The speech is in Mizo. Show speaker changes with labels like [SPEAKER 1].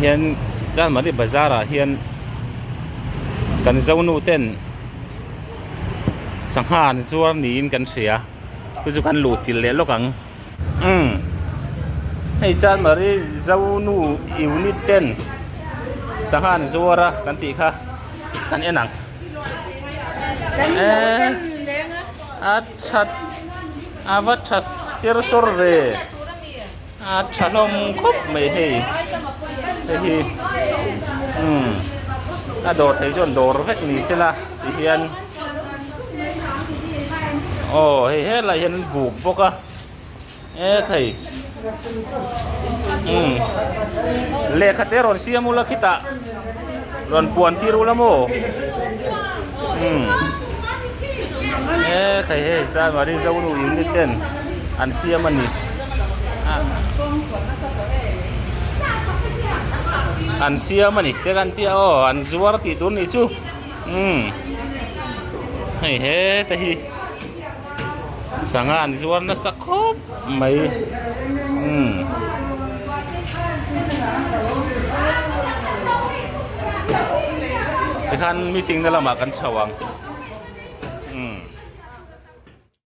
[SPEAKER 1] Hian Chanmari bazar ah hian kan zonu ten sangha an zuar niin kan hria chu chu kan luh chilh leh lawk ang umm hei Chanmari zonu unit ten sangha an zuar a kan tih kha kan en ang eee a that a va tha ser sawr ve. A tha hlawm khawp mai hei hei hi umm a dawr thei chuan dawr vek ni sela ti hian aw hei helai hian an buk bawk a e thei umm lehkha te rawn siam ula khitah rawn puan tir ula maw umm e thei hei Chanmari Zonu unit ten an siam a ni. An siam a ni te kan tia aw an zuar tih tur nih chu umm hei heta hi sangha an zuar nasa khawp mai umm tikhan meeting na lamah kan chho ang.